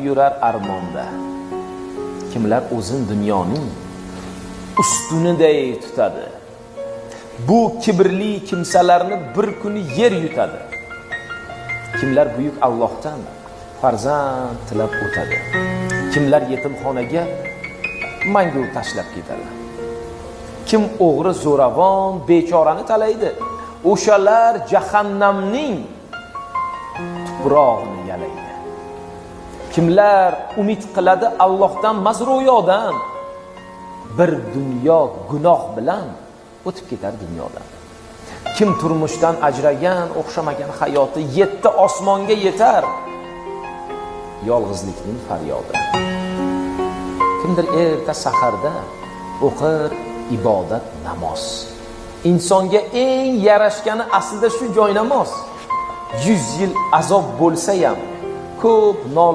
Yurar armonda. Kimlar o'zin dunyoning ustuniday tutadi. Bu kibrli kimsalarni bir kuni yer yutadi. Kimlar buyuk Allohdan farzand tilab o'tadi. Kimlar yetimxonaga mangu tashlab ketadi. Kim o'g'ri, zo'ravon, bechorani talaydi. O'shalar jahannamning tuprog'ini yalaydi. Kimlar umid qiladi Allohdan mazruyodan, bir dunyo gunoh bilan o'tib ketar dunyodan. Kim turmushdan ajragan, o'xshamagan hayoti yetti osmonga yetar. Yolg'izlikning faryodi. Kimdir erta saharda o'qir ibodat, namoz. Insonga eng yarashgani aslida shu joy namoz. 100 yil azob bo'lsa ham ko'p nol